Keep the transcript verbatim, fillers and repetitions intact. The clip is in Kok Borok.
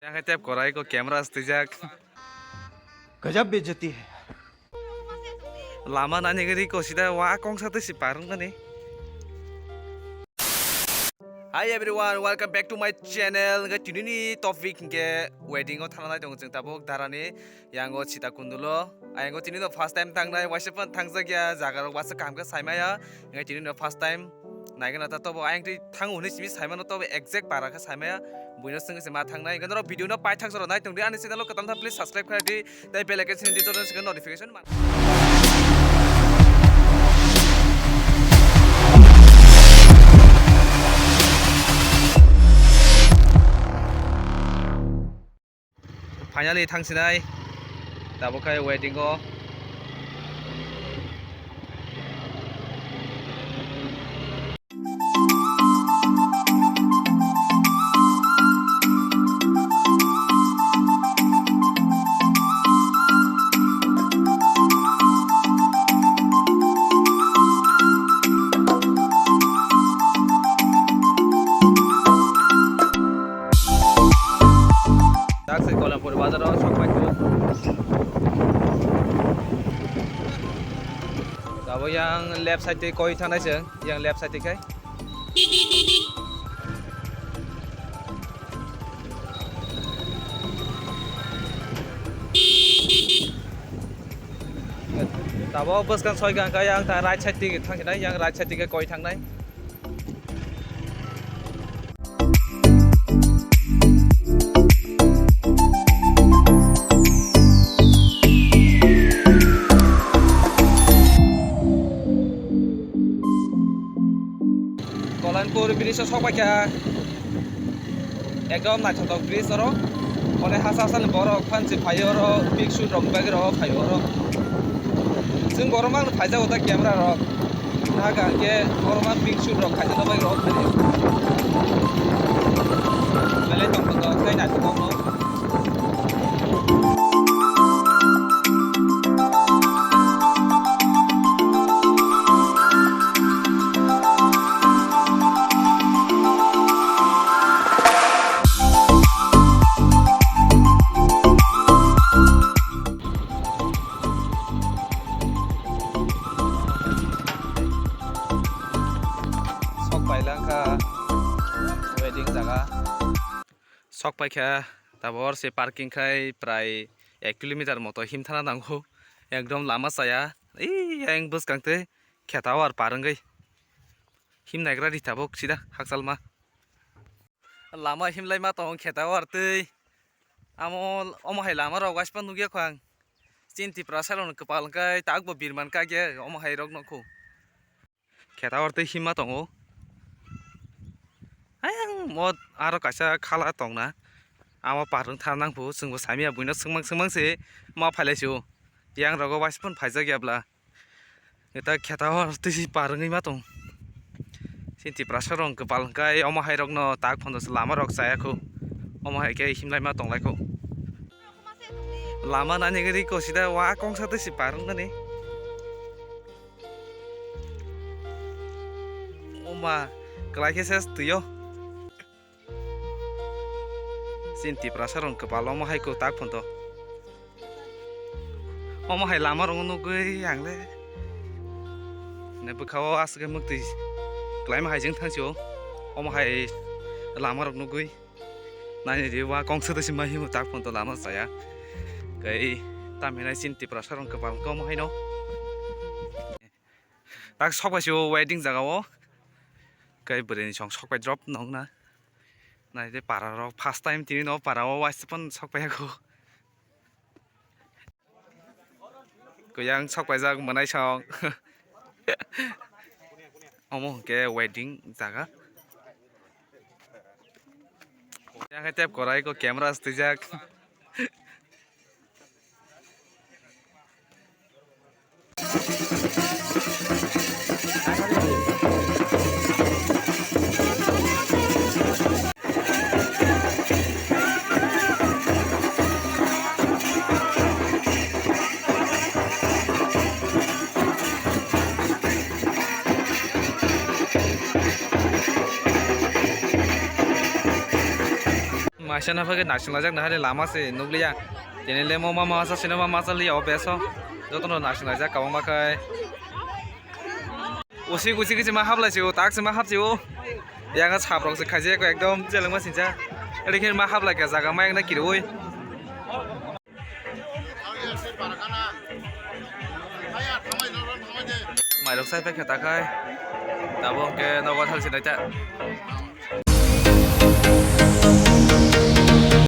Yang tep korai ko camera stijak. Gajab bejati hai. Lama nani gari ko sida wa kong sa tei si parung nani. Hi everyone, welcome back to my channel. Hingke tini ni topic hingke wedding o thana nai tongo chwng tabuk darani yango Sita Kundulo. Ayango tini no first time tangnai, waisa phan thangjak ya, jaga rok waisa kaham khe saimaya. Hingke tini no first time naigana ta tobo ayang twi thango hwnwi simi saimano tobo exact para khe saimaya. Buino swngwi se ma thangnai. Hingke norok video no paithak jora nai tongdi ani channel o kwtal tha please subscribe khlai di. Tei bell icon sini di, joto se notification man. Finally thangsinai. Tabuk khai waiting o. Dak se Kolampur bazar o sok pai kho. Abo yang left side tei koi thangnai se, yang left side tei khai. Tabok bwskang soi kha, hwnkhe yang ta right side twi thang khe nai, yang right side twi khe koi thangnai. Kolanpur bridge o sok pai kha. Ekdom naithotok bridge oro. Onek hasa hasa ni borok phan se phai oro, picture rok bagwi rok phai oro. Chwng borok mang phai jago ta camera rok. Naga hwnkhe borok mang picture rok khai jana bagwi rok phai. Belai tongthok tei naithotok no. Sok pai lang kha wedding jaga. Sok pai kha, tabok se parking khai prai ek kilometer moto himthana nango. Ekdom lama chaya. Ei, yang bwskang tei kheta o ar par wngwi. Him naigra di tabok sida hakchalma. Lama himlai ma tong kheta o ar tei. Amo, omo hai lama rok waispa nugya kho ang. Chin Tiprasa rok kwpal wngkai, tak bo birman kagya, omo hai rok nokho. Kheta or tei himma tongo. Ayang mo aro kaisa khala tongna. Amo parung tha nang phu, chwngbo saimya buino swngmang swngmang se ma phailai sio. Yang rogo waisa phun phaijak ya bla. Eta kheta or tei parungwi ma tong. Chin Tiprasa rok kwpal hwnkhe omo hai rokno tak phono se lama rok chaya khu. Omo hai khe himlai ma tonglai khu. Lama nani gari ko sida wa kongsa tei si parung nani. Oma, kwlai khe ses twi o. Chin Tiprasa rok kwpal omo hai kwtak phunto. Omo hai lama rok nugwi ang le. Ne bwkha o aswk khe mwktwi kwlaima hai jeng thang sio. Omo hai lama rok nugwi. Nai di wa kongsa twi si mai himo tak phunto lama chaya. Kai tamhinai Chin Tiprasa rok kwpal khe omo hai no. Tak sok bai si o wedding jaga o. Kai bwrwi ni song sok bai drop nong na. Nai de para rok first time tini no para o waisa pon sok bai ako. Kuyang sok bai jak mwnai song. Omo hwnkhe wedding jaga. Yang tep korai ko camera stijak. Ma Seno phai khe naising laijak nahale lama se nukliya. Tini le mo ma masa sino ma masa liya o beso. Jotono naising laijak kabangma khai. Usik usik se ma hablai se o, tak se ma hap se o. Yang saprok se khaijak ekdom chelengma sincha. Eri khe ma hablai kha jaga ma ekna kiriwi. Mairok sai phai khe takhai. Tabuk khe nogo thang se naita.